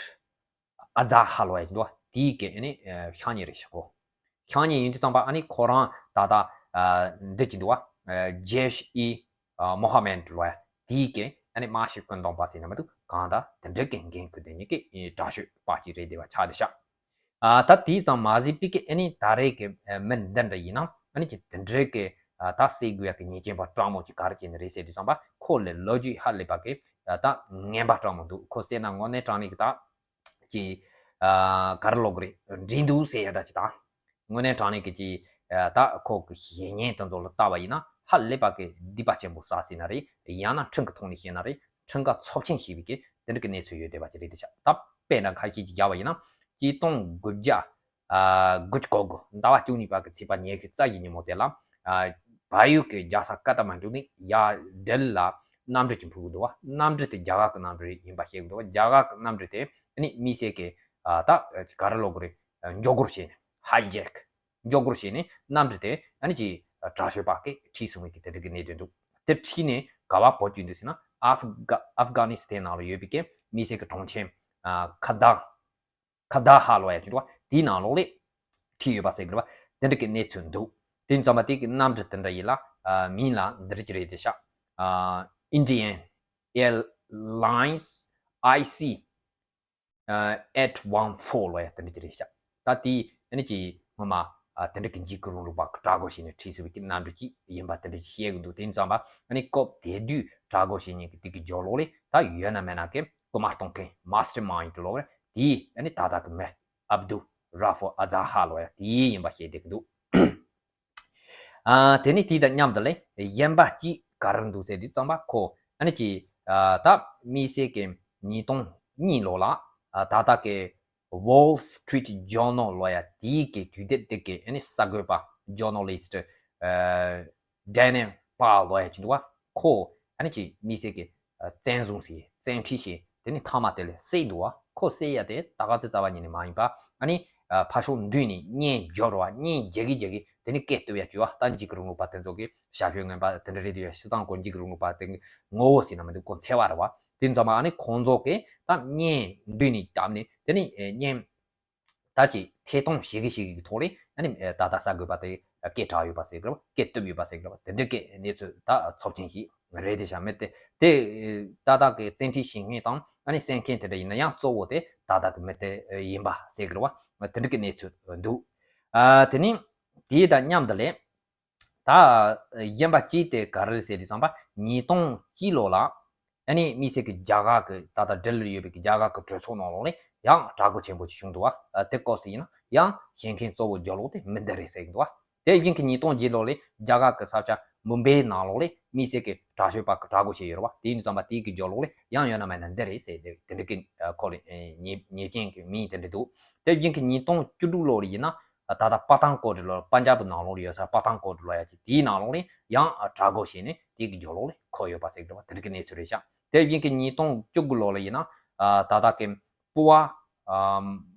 ཨ་ཛ་ཧ་ལོ་ཡ་ཅིག་འདུག་བ། དེའི་གི་ཨ་ནི་ཨ་ཤ་ཉེ་རེད་ཤག་གོ། ཤ་ཉེ་ཡིན་དུས་ཙམ་པ་ཨ་ནི་ཁོ་རང་ད་ལྟ་ཨ་འདི་ཅིག་འདུག་བ། ཨ་ཇེ་ཤ་ཨི་ཨ་མོ་ཧ་མེད་ལོ་ཡ། དེའི་གི་ཨ་ནི་མ་ཤི་ཀུན་སྡོམ་པ་ཟེར་ན་མི་འདུག་གང་ལྟར་དེ་འདྲའི་གི་འགན་ཁུར་དེ་ཉིད་ཀྱི་དྲག་ཤོས་པ་ཅིག་རེད་བསྡད་པ་ཆགས་བསྡད་ཤག་ཨ་ད་དེ་ཙམ་མ་ཟད་པའི་གི་ཨ་ནི་ད་རེས་ཀྱི་ཨ་མི་འདི་འདྲ་ཡིན་ན་ཨ་ནི་ཅིག་དེ་འདྲའི་གི་ཨ་ད་སེ་གུ་ཡ་གི་ཉེས་ཅན་པ་སྤྲང་མོ་ཅིག་ག་རེ་བྱས་ནི་རེད་ཟེར་དུས་ཙམ་པ་ཁོ་ལ་ལོ་རྒྱུས་ཧ་ལས་པ་གི་ཨ་ད་ངན་པ་སྤྲང་མོ་འདུག་ཁོ་བལྟས་ན་དངོས་གནས་དྲང་གནས་གི་ད་ཀྱི་ཨ་ག་རེ་ལབ་དགོས་རེད། འགྲིག་འདུག་ཟེར་ཡ་འདྲ་ཅིག་དང་། དངོས་གནས་དྲང་གནས་ཀྱི་ཀྱི་ཨ་ད་ཁོ་གི་བཤེས་གཉེན་དེ་ཚོ་ལ་ལྟ་བ་ཡིན་ན་ཧ་ལས་པ་གི་སྡིག་པ་ཆེན་པོ་བསགས་ཟིན་ན་རེད། ཡང་ན་ཁྲིམས་ཀྱི་ཐོག་ནས་བཤད་ན་རེད། ཁྲིམས་ཀ་ཚབས་ཆེན་ཞིག་པའི་གི་དེ་འདྲ་གི་གནས་ཚུལ་ཡོད་བསྡད་པ་ཅིག་རེད་དེ་ཤག་ད་དཔེར་ན་ཁ་ཤས་ཀྱིས་བརྒྱབ་པ་ཡིན་ན་གཅིག་སྟོང་དགུ་བརྒྱ་ཨ་དགུ་བཅུ་གོ་དགུ་ཟླ་བ་བཅུ་གཉིས་པ་གི་ཚེས་པ་ཉི་ཤུ་རྩ་བཞི་ཉིན་མོ་དེ་ལ་ཨ་བལ་ཡུལ་གྱི་རྒྱལ་ས་ཀ་ཐ་མན་གྲུ་ནས་ཡར་ལྡི་ལི་ལ་གནམ་གྲུ་ཅིག་འཕུར་གི་འདུག་བ། གནམ་གྲུ་དེ་རྒྱ་གར་གྱི་གནམ་གྲུ་ཡིན་པ་བཤད་གི་འདུག་བ། རྒྱ་གར་གྱི་གནམ་གྲུ་དེ་ཨ་ནི་དམིགས་བསལ་གྱི་ཨ་ད་ག་རེ་ལབ་དགོས་རེད། འཇོག་རྒོལ་བྱས་ནས་ཧའི་ཇེག་འཇོག་རྒོལ་བྱས་ནས་གནམ་གྲུ་དེ་ཨ་ནི་ཅིག་དྲག་སྤྱོད་པ་གིས་ཁྲིད་སོང་བའི་གི་དེ་འདྲ་གི་གནད་དོན་འདུག་དེ་ཁྲིད་ནས་ག་བ་བོར་གྱི་འདུག་ཟེར་ན་ཨབ་གྷ་ཨབ་གྷ་ནི་སི་ཐན་ནང་ལ་ཡོད་པའི་གི་དམིགས་བསལ་གྱི་གྲོང་ཁྱེར་ཨ་ཁ་དག་ཁ་དག་ཧ་ལོ་ཡ་ཅིག་འདུག་བ། དེའི་ནང་ལོགས་ལས་ཁྲིད་ཡོད་པ་ཟེར་གི་རེད་བ། དེ་འདྲ་གི་གནས་ཚུལ་འདུག་དེ་ཙམ་པ་དེ་གི་གནམ་གྲུ་དེ་འདྲ་ཡིན་ལ་ཨ་མིང་ལ་འདི་འདྲ་ཅིག་རེད་དེ་ཤག་ཨ་Indian Airlines I C ཨ་eight one four ལོ་ཡ་དེ་འདྲ་ཅིག་རེད་ཤག་ད་དེ་ཨ་ནི་ཅིག་སྔོན་མ་ཨ་དེ་འདྲ་གི་འཇིགས་སྐུལ་རིང་ལུགས་པ་གི་དྲག་རྒོལ་བྱས་ནས་ཁྲིད་སོང་བའི་གི་གནམ་གྲུ་ཅིག་ཡིན་པ་དེ་འདྲ་ཅིག་བཤད་གི་འདུག་དེ་ཙམ་པ་ཨ་ནི་སྐབས་དེ་དུས་དྲག་རྒོལ་བྱེད་མཁན་གི་དེ་གི་རྒྱབ་ལོགས་ལས་ད་ཡོད་ན་མེད་ན་གི་སྐུལ་མ་གཏོང་མཁན་mastermind ལོ་རེད། དེ་ཨ་ནི་ད་ལྟ་གི་མི་ཨབ་དུ་ར་ཧྥུ་ཨ་ཛ་ཧ་ལོ་ཡ་དེ་ཡིན་པ་བཤད་བསྡད་གི་འདུག་ཨ་དེ་ནི་དེ་དང་མཉམ་དུ་ལས་གཞན་པ་གཅིག་ག་རེ་འདུག་ཟེར་དུས་ཙམ་པ་ཁོ་ཨ་ནི་ཅིག་ཨ་ད་དམིགས་བསལ་གྱི་ཉིས་སྟོང་གཉིས་ལོ་ལ་ཨ་ད་ལྟ་གི་Wall Street Journal ལོ་ཡ་དེའི་གི་དུས་དེབ་དེ་གི་ཨ་ནི་གསར་འགོད་པ་journalist ཨ་Daniel Pearl ལོ་ཡ་ཅིག་འདུག་བ། ཁོ་ཨ་ནི་ཅིག་དམིགས་བསལ་གྱི་ཨ་བཙན་བཟུང་བྱས་བཙན་ཁྲིད་བྱས་དེ་ནི་མཐའ་མ་དེ་ལས་བསད་འདུག་བ། ཁོ་བསད་ཡ་དེ་ད་ག་ཚོད་རྩ་བ་ཉིད་ནས་མ་ཡིན་པ་ཨ་ནི་ཨ་ཕར་ཕྱོགས་མདུན་ནས་བརྙན་སྦྱོར་བ་བརྙན་རྒྱག་གི་རྒྱག་གི་དེ་ནི་སྐད་བཏུབ་ཡ་བཅུག་བ། ད་འཇིགས་སྐུལ་རིང་ལུགས་པ་དེ་ཚོ་གི་ཞབས་ཞུ་ངན་པ་དེ་འདྲ་རེད་དུས་ཡ་སྤྱིར་བཏང་ཁོ་འཇིགས་སྐུལ་རིང་ལུགས་པ་དེ་ངོ་བོ་ཟེར་ན་མི་འདུག་ཁོ་འཚེ་བ་རེད་བ། དེ་ཙམ་པ་ཨ་ནི་ཁོང་ཚོ་གི་ད་བརྙན་མདུན་ནས་བརྒྱབ་ནས་དེ་ནི་ཨེ་བརྙན་ད་ཅིག་ཐད་གཏོང་བྱེད་གི་བྱེད་གི་གི་ཐོག་ལས་ཨ་ནི་ཨེ་ད་ལྟ་གསར་འགོད་པ་དེ་སྐད་གྲགས་ཡོད་པ་ཟེར་གི་རེད་བ། སྐད་བཏུབ་ཡོད་པ་ཟེར་གི་རེད་བ། དེ་འདྲ་གི་གནས་ཚུལ་ད་ཚབས་ཆེན་ཞིག་རེད་དེ་ཤ་མེད་དེ་དེ་ཨེ་ད་ལྟ་གི་བཙན་ཁྲིད་བྱེད་མཁན་དང་ཨ་ནི་བསད་མཁན་དེ་འདྲ་ཡིན་ན་ཡང་གཙོ་བོ་དེ་ད་ལྟ་གི་མི་དེ་ཡིན་པ་ཟེར་གི་རེད་བ། དེ་འདྲ་གི་གནས་ཚུལ་འདུག་ཨ་དེ་ནི་དེ་དང་མཉམ་དུ་ལས། ད་གཞན་པ་གཅིག་དེ་ག་རེ་ཟེར་དུས་ཙམ་པ་ཉིས་སྟོང་གཅིག་ལོ་ལ་ཨ་ནི་དམིགས་བསལ་གྱི་རྒྱ་གར་གྱི་ད་ལྟ་ལྡི་ལིར་ཡོད་པའི་གི་རྒྱ་གར་གྱི་གྲོས་ཚོགས་ནང་ལོགས་ནས་ཡང་དྲག་རྒོལ་ཆེན་པོ་ཅིག་བྱུང་འདུག་བ། དེ་སྐབས་སུ་ཡིན་ན་ཡང་བྱེད་མཁན་གཙོ་བོ་རྒྱབ་ལོགས་དེ་མི་འདི་རེད་ཟེར་གྱི་འདུག་བ། དེ་བཞིན་གྱི་ཉིས་སྟོང་བརྒྱད་ལོ་ལས་རྒྱ་གར་གྱི་ས་ཆ་མུམ་བེའི་ནང་ལོགས་ལས་དམིགས་བསལ་གྱི་དྲག་སྤྱོད་པ་གི་དྲག་རྒོལ་བྱས་ཡོད་རེད་བ། དེ་ཡིན་དུས་ཙམ་པ་དེའི་གི་རྒྱབ་ལོགས་ལས་ཡང་ཡོད་ན་མེད་ན་འདི་རེད་ཟེར་དེ་དེ་འདྲ་གི་ཁོ་ལས་ཉེས་ཉེས་ཅན་གྱི་མིང་དེ་འདྲ་འདུག་དེ་བཞིན་གྱི་ཉིས་སྟོང་བཅུ་དྲུག་ལོ་ལ་ཡིན་ན། ད་ལྟ་པ་ཐང་ཀོཊ་ལོ་པན་ཇབ་ནང་ལོགས་ལ་ཡོད་ས་པ་ཐང་ཀོཊ་ལོ་ཡ་ཅིག་དེའི་ནང་ལོགས་ནས་ཡང་དྲག་རྒོལ་བྱས་ནས་དེའི་གི་རྒྱབ་ལོགས་ལ་འཁོར་ཡོད་པ་ཟེར་གི་རེད་བ། དེ་འདྲ་གི་གནས་ཚུལ་རེད་ཤག་དེ་བཞིན་གྱི་ཉིས་སྟོང་བཅུ་དགུ་ལོ་ལ་ཡིན་ན་ད་ལྟ་གི་པུ་བ་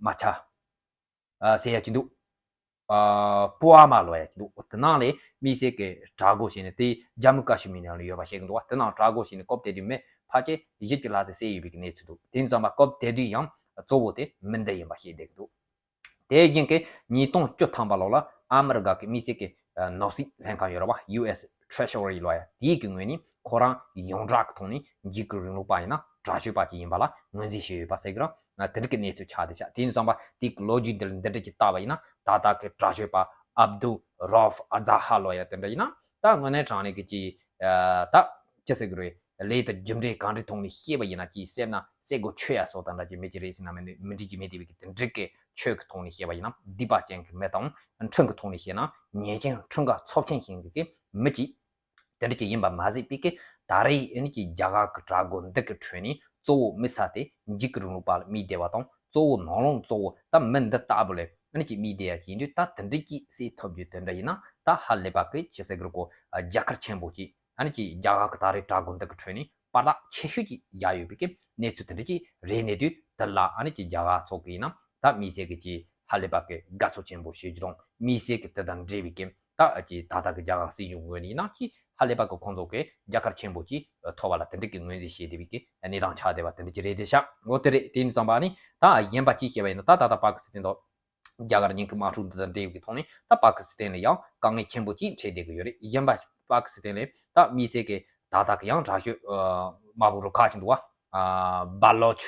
མ་ཆ་ཟེར་ཡ་ཅིག་འདུག་པུ་བ་མ་ལོ་ཡ་ཅིག་འདུག་དེ་ནང་ལས་དམིགས་བསལ་གྱི་དྲག་རྒོལ་བྱས་ནས་དེ་ཇམ་མུ་ཀ་ཤི་མིར་ནང་ལ་ཡོད་པ་བཤད་གི་འདུག་བ། དེ་ནང་དྲག་རྒོལ་བྱས་ནས་སྐབས་དེ་དུས་མི་ཕལ་ཆེར་བཞི་བཅུ་ལྷག་ཙམ་བསད་ཡོད་པའི་གི་གནས་ཚུལ་འདུག་དེ་ཙམ་པ་སྐབས་དེ་དུས་ཡང་གཙོ་བོ་དེ་མི་འདི་ཡིན་པ་བཤད་བསྡད་གི་འདུག་དེ་རྒྱུན་གྱི་ཉིས་སྟོང་བཅུ་ཐམ་པ་ལོ་ལ་ཨ་མི་རི་ཀ་གི་དམིགས་བསལ་གྱི་ནོར་སྲིད་ལྷན་ཁང་ཡོད་རེད་བ། ཡུ་ཨེས་ཁྲེ་ཤོ་རི་ལོ་ཡ་དེའི་གི་ངོས་ནས་ཁོ་རང་ཡོངས་གྲགས་ཀྱི་ཐོག་ནས་འཇིགས་སྐུལ་རིང་ལུགས་པ་ཡིན་ན་དྲག་སྤྱོད་པ་ཅིག་ཡིན་པ་ལ་ངོས་འཛིན་བྱས་ཡོད་པ་ཟེར་གི་རང་དེ་འདྲ་གི་གནས་ཚུལ་ཆགས་བསྡད་ཤག་དེ་ཡིན་ཙང་པ་དེ་གི་ལོ་རྒྱུས་འདི་ལ་འདི་འདྲ་ཅིག་བལྟས་པ་ཡིན་ན་ད་ལྟ་གི་དྲག་སྤྱོད་པ་ཨབ་དུ་རོབ་ཨ་ཛ་ཧ་ལོ་ཡ་དེ་འདྲ་ཡིན་ན་ད་དངོས་གནས་དྲང་གནས་ཀྱི་ཅིག་ད་ཅི་ཟེར་གི་རེད། ལས་དང་རྒྱུ་འབྲས་གང་འདྲའི་ཐོག་ནས་བཤད་པ་ཡིན་ན་ཅིག་བསད་ན་བསད་དགོས་ཆོད་ཡ་སོགས་དང་འདྲ་ཅིག་མི་ཅིག་རེད་ཟེར་ན་མི་འདི་མི་འགྲིག་ཅིག་མེད་དེ་བའི་གི་དེ་འདྲ་གི་ཆོས་ཀྱི་ཐོག་ནས་བཤད་པ་ཡིན་ན་སྡིག་པ་ཅན་གྱི་མི་དང་ཁྲིམས་ཀྱི་ཐོག་ནས་བཤད་ན་ཉེས་ཅན་ཁྲིམས་ཀ་ཚབས་ཆེན་ཞིག་གི་མི་ཅིག་དེ་འདྲ་ཅིག་ཡིན་པ་མ་ཟད་པའི་གི་ད་རེས་ཨ་ནི་ཅིག་རྒྱ་གར་གྱི་དྲག་རྒོལ་འདི་གི་ཁྲོད་ནས་གཙོ་བོ་དམིགས་ས་དེ་འཇིགས་སྐུལ་རིང་ལུགས་པ་ལ་དམིགས་བསྡད་པ་དང་གཙོ་བོ་ནང་ལོགས་གཙོ་བོ་ད་མི་འདི་ལྟ་བུ་ལ་ཨ་ནི་ཅིག་དམིགས་བསྡད་ཡ་ཅིག་ཡིན་དུས་ད་དེ་འདྲ་ཅིག་བསད་ཐུབ་རྒྱུ་དེ་འདྲ་ཡིན་ན་ད་ཧ་ལས་པ་གི་ཅི་ཟེར་གི་རེད་གོ། རྒྱལ་ཁ་ཆེན་པོ་ཅིག་ཨ་ནི་ཅིག་རྒྱ་གར་གྱི་ད་རེས་དྲག་རྒོལ་འདི་གི་ཁྲོད་ནས་ པར་རྟགས་ཆེ་ཤོས་ཅིག་བཞག་ཡོད་པའི་གི་གནས་ཚུལ་དེ་འདྲ་ཅིག་རེད། གནས་དུས་དེ་ལ་ཨ་ནི་ཅིག་རྒྱ་གར་ཚོགས་ཀྱི་ཡིན་ན་ད་དམིགས་བསལ་གྱི་ཅིག་ཧ་ལས་པ་གི་དགའ་ཚོར་ཆེན་པོ་ཞེས་ཀྱི་དང་། དམིགས་བསལ་གྱི་དེ་དང་འབྲེལ་བའི་གི་ད་ཅིག་ད་ལྟ་གི་རྒྱ་གར་སྲིད་གཞུང་ངོས་ནས་ཡིན་ན་ཅིག་ཧ་ལས་པ་གི་ཁོང་ཚོ་གི་རྒྱ་གར་ཆེན་པོ་ཅིག་ཐོབ་པ་ལ་དེ་འདྲ་གི་ངོས་འཛིན་བྱེད་བསྡད་པའི་གི་གནས་སྟངས་ཆགས་བསྡད་པ་དེ་འདྲ་ཅིག་རེད་དེ་ཤག་འོ་དེ་རེད། དེ་ཡིན་ཙམ་པ་ནི་ད་གཞན་པ་ཅིག་བཤད་པ་ཡིན་ན་ད་ད་ལྟ་པ་ཀི་སི་ཐན་དང་རྒྱ་གར་གཉིས་ཀྱི་དམག་འཁྲུག་འདི་དང་འབྲེལ་བའི་ཐོག་ནས་ད་པ་ཀི་སི་ཐན་ལ་ཡང་དཀའ་ངལ་ཆེན་པོ་ཅིག་འཕྲད་བསྡད་ཀྱི་ཡོད་རེད། གཞན་པ་པ་ཀི་སི་ཐན་ལ་ད་དམིགས་བསལ་གྱི་ད་ལྟ་གི་ཡང་དྲག་ཤོས་དམག་དཔུང་རུ་ཁག་ཅིག་འདུག་བ། Baloch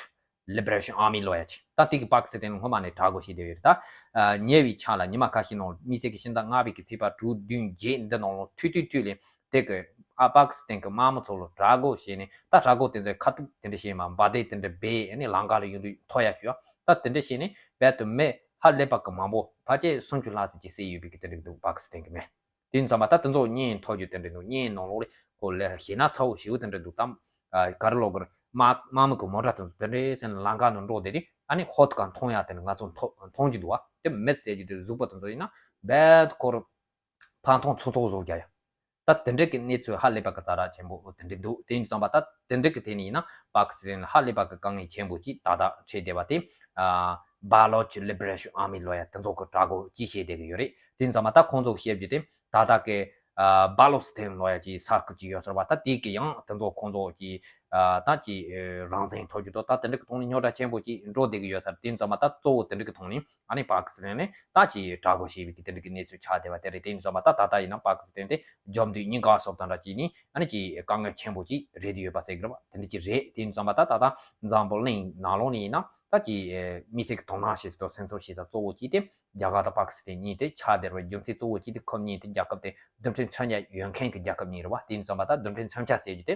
Liberation Army ལབ་ཡ་ཅིག་ད་དེ་གི་པ་ཀི་སི་ཐན་ལ་སྔོན་མ་ནས་དྲག་རྒོལ་བྱས་བསྡད་ཡོད་རེད། ད་ཉེ་བའི་ཆར་ལ་ཉི་མ་ཁ་ཤས་ནང་དམིགས་བསལ་གྱི་ཕྱི་ཟླ་ལྔ་པའི་གི་ཚེས་པ་དྲུག་བདུན་བརྒྱད་འདི་ནང་ལ་ཐུག་ཐུག་ཐུག་ལས་དེ་གི་ཨ་པ་ཀི་སི་ཐན་གི་དམག་མི་ཚོ་ལ་དྲག་རྒོལ་བྱས་ནས་ད་དྲག་རྒོལ་དེ་ཚོའི་ཁ་ཐུག་དེ་འདྲ་བྱས་མ་འབའ་སྡེ་དེ་འདྲ་སྦས་ཨ་ནི་ལམ་ཁ་ལ་ཡོང་དུས་ཐོ་ཡ་བཅུག་ད་དེ་འདྲ་བྱས་ནས་རྦད་དེ་མི་ཧ་ལས་པ་གི་མང་པོ་ཕལ་ཆེར་སུམ་ཅུ་ལྷག་ཙམ་ཅིག་བསད་ཡོད་པའི་གི་དེ་འདྲ་འདུག་པ་ཀི་སི་ཐན་གི་མི། དེ་ཡིན་ཙམ་པ་ད་དེ་ཚོ་བརྙན་ཐོ་རྒྱུ་དེ་འདྲ་འདུག་བརྙན་ནང་ལོགས་ལ་ཁོ་ལས་ཞེད་སྣང་ཚ་བོ་ཞེ་པོ་དེ་འདྲ་འདུག་ད་ག་རེ་ལབ་དགོས་རེད། དམག་དམག་མི་གི་མོ་ཊ་དེ་ཚོ་དེ་འདྲ་བྱས་ནས་ལམ་ཁ་ནང་འགྲོ་བསྡད་དུས་ཨ་ནི་ཧོ་ཐུག་ག་མཐོང་ཡ་དེ་འདྲ་ང་ཚོ་མཐོང་མཐོང་གི་འདུག་བ། དེ་མི་ཟེར་རྒྱུ་དེ་གཟུགས་པོ་དེ་ཚོ་ཡིན་ན་རྦད་དེ་ཁོ་རུ་ཕ་མཐོང་ཚོ་ཚོ་བཟོ་རྒྱ་ཡ། ད་དེ་འདྲ་གི་གནས་ཚུལ་ཧ་ལས་པ་གི་ཛ་དྲག་ཆེན་པོ་དེ་འདྲ་འདུག་དེ་ཡིན་ཙམ་པ་ད་དེ་འདྲ་གི་ཐད་ནས་ཡིན་ན་པ་ཀི་སི་ཐན་ལ་ཧ་ལས་པ་གི་དཀའ་ངལ་ཆེན་པོ་ཅིག་ད་ལྟ་འཕྲད་བསྡད་པ་དེ་ཨ་Baloch Liberation Army ལབ་ཡ་དེ་ཚོ་གི་དྲག་རྒོལ་ཅིག་བྱས་བསྡད་གི་ཡོད་རེད། དེ་ཡིན་ཙམ་པ་ད་ཁོང་ཚོ་གི་བཤད་རྒྱུ་དེ་ད་ལྟ་གི་ཨ་Balochistan ལབ་ཡ་ཅིག་ས་ཁུལ་ཅིག་ཡོད་ཟེར་བ། ད་དེ་གི་ཡང་དེ་ཚོ་ཁོང་ཚོ་གི་ཨ་ད་ཅིག་རང་བཙན་ཐོབ་རྒྱུ་དང་ད་དེ་འདྲ་གི་ཐོག་ནས་རྙོག་དྲ་ཆེན་པོ་ཅིག་འགྲོ་བསྡད་གི་ཡོད་ཟེར། དེ་ཡིན་ཙམ་པ་ད་གཙོ་བོ་དེ་འདྲ་གི་ཐོག་ནས་ཨ་ནི་པ་ཀི་སི་ཐན་ནས་ད་ཅིག་དྲག་རྒོལ་བྱས་པའི་གི་དེ་འདྲ་གི་གནས་ཚུལ་ཆགས་བསྡད་པ་དེ་རེད། དེ་ཡིན་ཙམ་པ་ད་ད་ལྟ་ཡིན་ན་པ་ཀི་སི་ཐན་དེ་འཇོམས་དུས་སྙིང་ག་སོབ་དང་འདྲ་ཅིག་ནི་ཨ་ནི་ཅིག་དཀའ་ངལ་ཆེན་པོ་ཅིག་རེད་དུ་ཡོད་པ་ཟེར་གི་རེད་བ། དེ་འདྲ་ཅིག་རེད། དེ་ཡིན་ཙམ་པ་ད་ད་ད་འཛམ་བུ་གླིང་ནང་ལོགས་ནས་ཡིན་ན་ད་ཅིག་མི་སེར་གི་དོ་སྣང་བྱེད་ས་དང་སེམས་གསོ་བྱེད་ས་གཙོ་བོ་གཅིག་དེ་རྒྱ་གར་དང་པ་ཀི་སི་ཐན་གཉིས་དེ་ཆགས་བསྡད་པའི་རྒྱུ་མཚན་གཙོ་བོ་གཅིག་དེ་ཁོ་གཉིས་དེ་རྒྱལ་ཁབ་དེ་རྡུལ་ཕྲན་མཚོན་ཆ་ཡོད་མཁན་གི་རྒྱལ་ཁབ་གཉིས་རེད་བ། དེ་ཡིན་ཙམ་པ་ད་རྡུལ་ཕྲན་མཚོན་ཆ་ཟེར་རྒྱུ་དེ་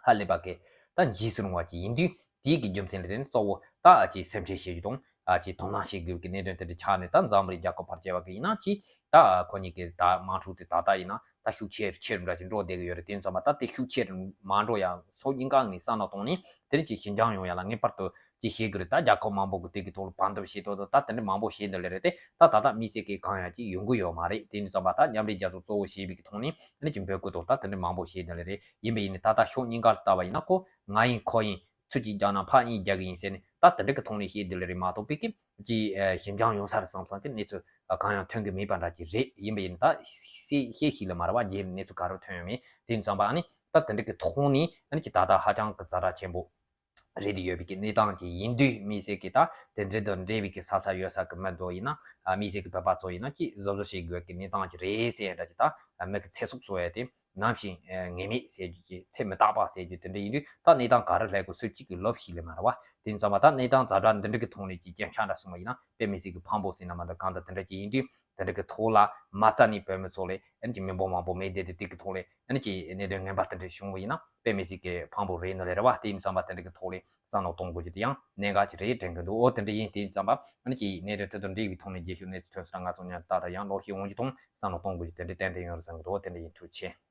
ཧ་ལས་པ་གི་ད་འཇིགས་སུ་རུང་བ་ཅིག་ཡིན་དུས་དེའི་གི་རྒྱུ་མཚན་ལ་བརྟེན་ནས་གཙོ་བོ་ད་ཅིག་སེམས་ཁྲལ་བྱེད་རྒྱུ་དང་ཅིག་དོ་སྣང་བྱེད་དགོས་ཀྱི་གནད་དོན་དེ་འདྲ་ཆགས་ནས། ད་འཛམ་བུ་གླིང་རྒྱལ་ཁབ་ཕལ་ཆེ་བ་གི་ཡིན་ན་ཅིག་ད་ཁོ་གཉིས་ཀྱི་ད་དམག་འཁྲུག་དེ་ད་ལྟ་ཡིན་ན་ད་ཤུགས་ཆེ་རུ་ཆེ་རུ་འདྲ་ཅིག་འགྲོ་བསྡད་ཀྱི་ཡོད་རེད། དེ་ཡིན་ཙམ་པ་ད་དེ་ཤུགས་ཆེ་རུ་མ་འགྲོ་ཡ་སོགས་སྙིང་ག་ནས་བསམ་བློ་གཏོང་ནས་དེ་རིང་ཅིག་ཞི་འཇམ་ཡོང་ཡ་ལ་ངེས་པར་དུ་ཅིག་བྱེད་དགོས་རེད། ད་རྒྱལ་ཁབ་མང་པོ་གི་དེ་གི་ཐོག་ལ་བར་འདུམ་བྱེད་དོ་དང་ད་དེ་འདྲ་མང་པོ་བྱེད་འདི་ལས་རེད་དེ། ད་ད་ལྟ་དམིགས་བསལ་གྱི་གང་ཡང་ཅིག་ཡོང་གི་ཡོད་མ་རེད། དེ་ཡིན་ཙམ་པ་ད་མཉམ་འབྲེལ་རྒྱལ་ཚོགས་གཙོ་བོ་བྱས་པའི་གི་ཐོག་ནས་ཨ་ནི་ཅིག་འབོད་སྐུལ་དང་ད་དེ་འདྲ་མང་པོ་བྱེད་འདི་ལས་རེད། ཡིན་པ་ཡིན་ནའི་ད་ལྟ་ཕྱོགས་གཉིས་ཀ་ལ་ལྟ་བ་ཡིན་ན་ཁོ་ང་ཡིན་ཁོ་ཡིན་ཚུར་གཅིག་རྒྱག་ན་ཕར་གཉིས་རྒྱག་གི་ཡིན་ཟེར་ནས་ད་དེ་འདྲ་གི་ཐོག་ནས་བཤད་འདི་ལས་རེད་མ་གཏོགས་པའི་གི་ཅིག་ཞི་འཇམ་ཡོང་ས་རེད་བསམ་བསམ་གི་གནས་ཚུལ་གང་ཡང་ཐོན་གི་མེད་པ་འདྲ་ཅིག་རེད། ཡིན་པ་ཡིན་ད་བཤད་ཤེས་ཤིག་ལ་མ་རེད་བ། རྗེས་གནས་ཚུལ་ག་རེ་ཐོན་ཡོད་མེད་དེ་ཡིན་ཙམ་པ་ཨ་ནི་ད་དེ་འདྲ་གི་ཐོག་ནས་ཨ་ནི་ཅིག་ད་ལྟ་ཧ་ཅང་གི་ཛ་དྲག་ཆེན་པོ་རེད་དེ་ཡོད་པའི་གི་གནས་སྟངས་ཅིག་ཡིན་དུས་དམིགས་བསལ་གྱི་ད་དེ་འདྲའི་དང་འབྲེལ་བའི་གི་ས་ཆ་ཡོད་ས་གི་མི་ཚོ་ཡིན་ན་དམིགས་བསལ་གྱི་བོད་པ་ཚོ་ཡིན་ན་ཅིག་གཟབ་གཟབ་བྱེད་དགོས་ཀྱི་གནས་སྟངས་ཅིག་རེད་ཟེར་ཡ་འདྲ་ཅིག་ད་མི་གི་ཚེ་སྲོག་གསོ་ཡ་དེ་ནམ་ཞིག་ངེས་མེད་ཟེར་རྒྱུ་ཅིག་ཚེ་མི་རྟག་པ་ཟེར་རྒྱུ་དེ་འདྲ་ཡིན་དུས་ད་གནས་སྟངས་ག་རེ་སླེབས་དགོས་སུ་གཅིག་གི་ལབ་ཤེས་ལེ་མ་རེད་བ། དེ་ཡིན་ཙམ་པ་ད་གནས་སྟངས་ཛ་དྲག་འདི་འདྲ་གི་ཐོག་ནས་ཅིག་སྐྱོན་ཆ་འདྲ་སོང་བ་ཡིན་ན་དཔེ་མི་སྲིད་གི་ཕངས་པོ་ཟེར་ན་མ་འདི་གང་ལྟར་དེ་འདྲ་ཅིག་ཡིན་དུས་དེ་འདྲ་གི་ཐོག་ལ་མ་རྩ་ནས་བོད་མི་ཚོ་ལས་ཨ་ནི་ཅིག་མི་འབོར་མང་པོ་མེད་བསྡད་དེ་དེ་གི་ཐོག་ལས་ཨ་ནི་ཅིག་གནད་དོན་ངན་པ་དེ་འདྲ་བྱུང་བ་ཡིན་ན་དཔེ་མི་སྲིད་གི་ཕངས་པོ་རེད་ནི་ལས་རེད་བ། དེ་ཡིན་ཙམ་པ་དེ་འདྲ་གི་ཐོག་ལས་བསམ་བློ་གཏོང་དགོས་རྒྱུ་དེ་ཡང་གནད་འགག་ཅིག་རེད་དྲན་གི་འདུག་འོ་དེ་འདྲ་ཡིན། དེ་ཡིན་ཙམ་པ་ཨ་ནི་ཅིག་གནད་དོན་དེ་དང་འབྲེལ་བའི་ཐོག་ནས་རྒྱས་ཤོས་གནས་ཚུལ་ཐོན་སོང་ན་ང་ཚོ་མཉམ་དུ་ད་ལྟ་ཡང་ལོག་ཤེས་འོང་རྒྱུ་དང་བསམ་བློ་གཏོང་དགོས་རྒྱུ་དེ་འདྲ་ཏན་ཏན་ཡོད་རེད་བསམ་གི་འདུག་འོ་དེ་འདྲ་ཡིན། ཐུགས་རྗེ་ཆེ།